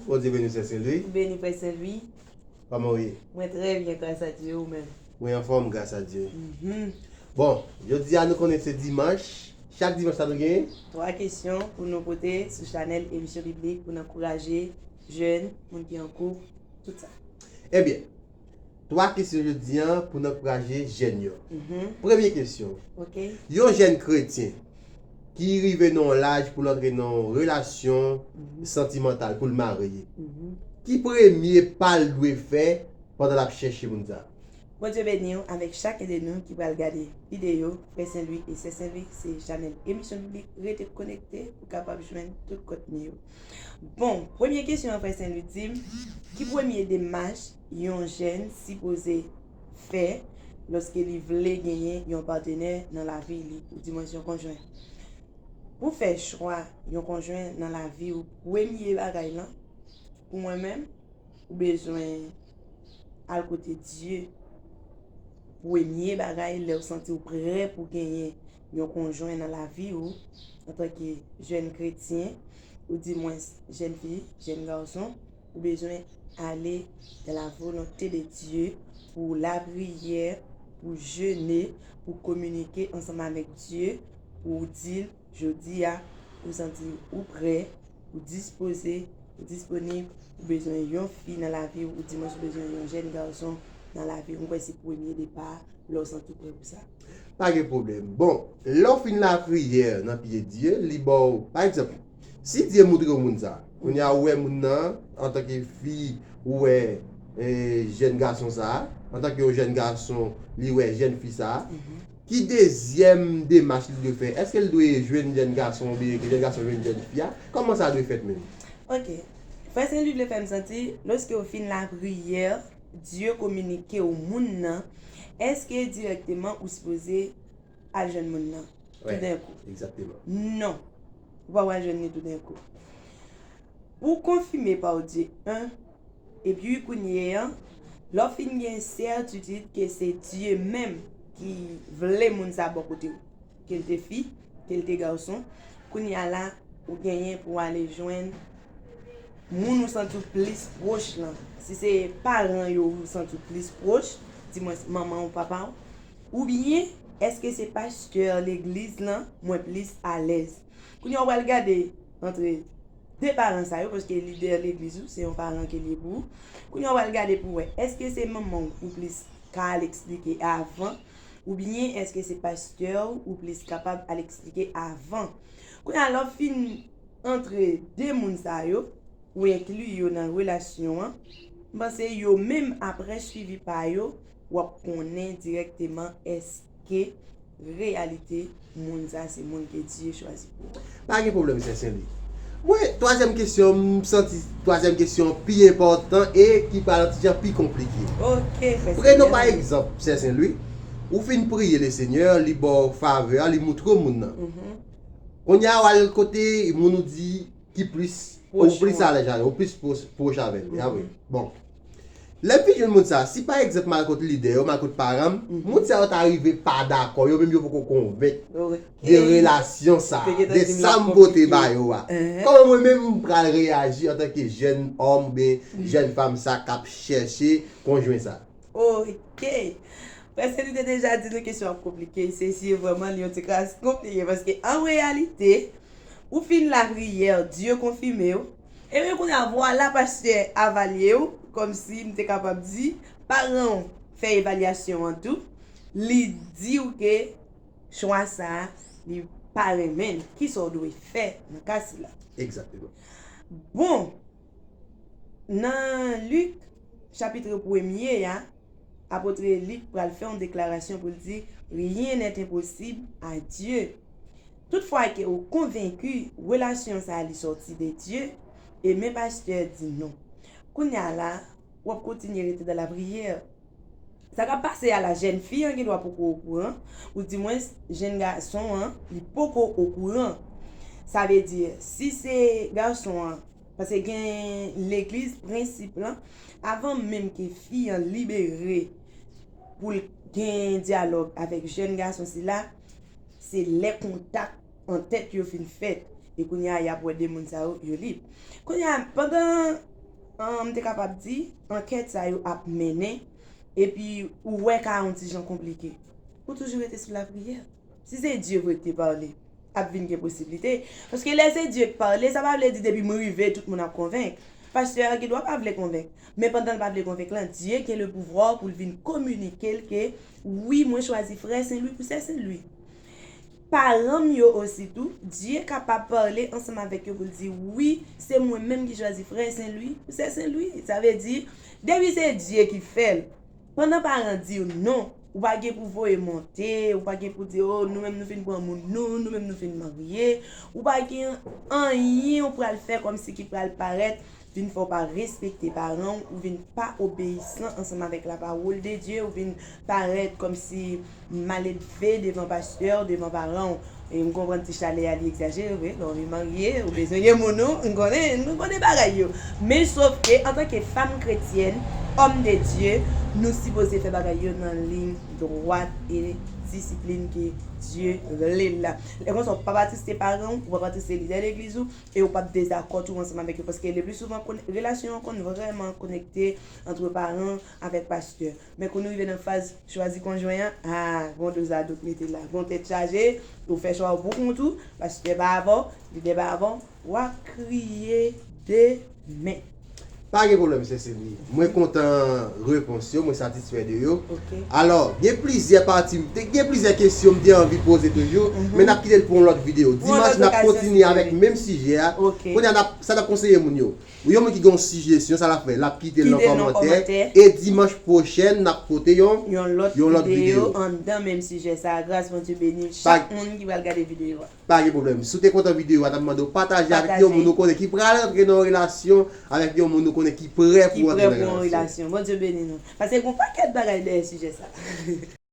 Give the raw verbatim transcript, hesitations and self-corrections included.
Bondye beni w, sè Sen Lwi. Beni, frè Sen Lwi. Kòman w ye? Mwen trè byen, gras a Dye, ou menm? Mwen anfòm, gras a Dye. Mhm. Bon, jodi a nou konnen se dimanch. Chak dimanch sa nou genyen twa kesyon pou nou pote sou chanèl Emisyon Biblik pou n ankouraje jèn, moun ki an koup, tout sa. Ebyen, twa kesyon jodi a pou n ankouraje jèn yo. Mhm. Premye kesyon. Ok. Yon jèn kretyen ki rive nan yon laj pou l antre nan yon relasyon Mhm. santimantal, pou l marye, Mhm. ki premye pa l dwe fè pandan l ap chèche moun sa a? Bondye beni w avèk chaken de nou ki pral gade videyo. Frè Sen Lwi e sè Sen Lwi, se chanèl Emisyon Biblik. Rete konekte pou w kapab jwenn tout kontni yo. Bon, premye kesyon an, frè Sen Lwi di m, ki premye demach yon jèn sipoze fè lòske li vle genyen yon patenè nan lavi li, oudimwens yon konjwen? Pou fè chwa yon konjwen nan lavi w, premye bagay lan, pou mwen menm, ou bezwen al kote Dye. Premye bagay, lè w santi w prè pou genyen yon konjwen nan lavi w, antanke jèn kretyen, oudimwens jèn fi, jèn gason, ou bezwen ale dans la volonté de Dieu, pou lapriyè, pou jene, pou kominike ansanm avèk Dye, pou w di l, jodi a, ou santi ou prè, ou dispoze, ou disponib, ou bezwen yon fi nan lavi w, oudimwens ou bezwen yon jèn gason nan lavi w. Mwen kwè se premye depa, lè w santi w prè pou sa. Pa gen pwoblèm. Bon, lè w fin lapriyè nan pye Dye, li ba w, pa egzanp, si Dye moutre w moun sa, kounye a ou wè moun nan, antanke fi, ou wè, e, jèn gason sa, antanke yon jèn gason, li wè jèn fi sa, Mhm. ki dezyèm demach li dwe fè? Èske l dwe jwenn jèn gason oubyen ke jèn gason jwenn jèn fi a? Kòman sa dwe fèt menm? Ok. Frè Sen Lwi vle fè m santi, lòske w fin lapriyè, Dye kominike w moun nan, èske dirèkteman ou sipoze al jwenn moun nan Wè, toudenkou? Egzakteman. Non. Ou pa pral jwenn li toudenkou. Pou konfime pa w di en, epi kounye a, lè w fin gen sètitid ke se Dye menm ki vle moun sa bò kote w, ke l te fi, ke l te gason, kounye a la, ou genyen pou w ale jwenn moun ou santi w plis pwòch lan. Si se paran yo ou santi w plis pwòch, dimwens manman ou papa w, oubyen èske se pastè legliz lan mwen plis alèz? Kounye a w pral gade antre de paran sa yo, paske lidè legliz ou se yon paran ke l ye pou ou. Kounye a w pral gade pou wè, èske se manman w ou plis ka al eksplike avan, oubyen èske se pastè w ou plis kapab al eksplike avan? Kounye a, lè w fin antre de moun sa yo, ou enkli yo nan relasyon an, m panse yo menm, aprè swivi pa yo, w ap konnen dirèkteman èske reyalite moun sa se moun ke Dye chwazi pou ou. Pa gen pwoblèm, sè Sen Lwi. Mwen, twazyèm kesyon, m santi twazyèm kesyon pi enpòtan e ki pral yon ti jan pi konplike. Ok, frè Sen Lwi. Prenon pa egzanp, sè Sen Lwi, ou fin priye Lesenyè, li ba w favè a, li moutre w moun nan. Mhm. Kounye a, w al kote moun ou di ki plis, ou plis alèz avè l, ou plis pwòch, pwòch avè l. Mhm. Bon. Lè m fin jwenn moun sa, si pa egzanp m al kot lidè yo, m al kot paran m, Mhm. moun sa yo ta rive pa dakò, yo menm yo poko konvenk de relasyon sa, de sa m pote ba yo a. Kòman mwen menm m pral reyaji antanke jèn òm oubyen jèn fanm sa k ap chèche konjwen sa? Ok. Prèske nou te deja di nou kesyon ap konplike, se si vrèman li yon ti kras konplike, paske an reyalite, ou fin lapriyè, Dye konfime w, ebyen kounye a, vwala pastè avalye w, kòmsi m te kapab di, paran w fè evalyasyon an tou, li di w ke chwa sa a, li pa renmen l. Kisa w dwe fè nan ka sila? Egzakteman. Bon, nan Lik, chapit premye a, apot Lik pral fè yon deklarasyon pou l di, rien n'est impossible à Dieu. Toutfwa ke ou konvenki relasyon sa a li sòti de Dye, e men pastè di non. Kounye a la, w ap kontinye rete dans la prière. Sa k ap pase a la, jèn fi an gen dwa poko okouran, oudimwens jèn gason an, li poko okouran. Sa vle di, si se gason an, paske gen legliz, prensip lan, avan menm ke fi an libere pou l gen dyalòg avèk jèn gason sila, se lè kontak an tèt yo fin fèt. E kounye a, y ap wè de moun sa yo, yo lib. Kounye a, pandan An, m te kapab di, ankèt sa yo ap mennen, epi ou wè ka yon ti jan konplike. Ou toujou rete sou lapriyè. Si se Dye vre ki te pale, ap vin gen posiblite. Paske lè se Dye ki pale, sa pa vle di depi m rive, tout moun ap konvenk. Pastè a gen dwa pa vle konvenk. Men pandan l pa vle konvenk lan, Dye gen le pouvwa pou l vin kominike l ke, wi, mwen chwazi frè Sen Lwi pou sè Sen Lwi. Paran m yo osi tou, Dye kapab pale ansanm avèk yo pou l di, wi, se mwen menm ki chwazi frè Sen Lwi pou sè Sen Lwi. Sa vle di, depi se Dye ki fè l, pandan paran di w non, ou pa gen pou voye monte, ou pa gen pou di, o, nou menm nou fin pran moun nou, nou menm nou fin marye, ou pa gen anyen ou pral fè kòmsi ki pral parèt vin fè w pa respekte paran w, ou vin pa obeyisan ansanm avèk lapawòl de Dye, ou vin parèt kòmsi maledve devan pastè w, devan paran w. E m konprann ti chalè a li egzajere vre, lè w vin marye, ou bezwen gen moun ou, m konnen, nou konnen bagay yo. Men sof ke, antanke fanm kretyèn, òm de Dye, nou sipoze fè bagay yo nan liy dwat e disiplin ke Dye vle la. Lè konsa, w pa p atriste paran w, ou pa p atriste lidè legliz ou, e ou p ap dezakò tou ansanm avèk yo. Paske le pli souvan, kon- relasyon an konn vrèman konekte ant paran avèk pastè. Men kou nou rive nan faz chwazi konjwen an, a, gon do zadouk mete la, gon tèt chaje, ou fè chwa w pou kont ou, pastè pa avè w, lidè pa avè w, w a kriye demen. Pa gen pwoblèm, sè Sylvie. Mwen kontan repons yo, mwen satisfè de yo. Ok. Alò, gen plizyè pati, te gen plizyè kesyon m te anvi poze toujou, men n ap kite l pou yon lòt videyo. Pou yon lòt okazyon, si Dye vle. Dimanch, n ap kontinye avèk menm sijè a. Ok. Kounye a, n ap, sa n ap konseye moun yo. Yon moun ki gen yon sijè, si yon sa l ap fè, l ap kite l nan kòmantè. Kite l nan kòmantè. E dimanch pwochèn, n ap pote yon, yon lòt videyo anndan menm sijè sa a. Gras Bondye beni chak moun ki pral gade videyo a. Pa gen pwoblèm. Si w te kontan videyo a, n ap mande w pataje avèk yon moun ou konnen ki pral antre nan yon relasyon avèk yon moun ou konnen ki prè pou antre nan yon relasyon. Bondye beni nou. Paske gen yon pakèt bagay dèyè sijè sa a.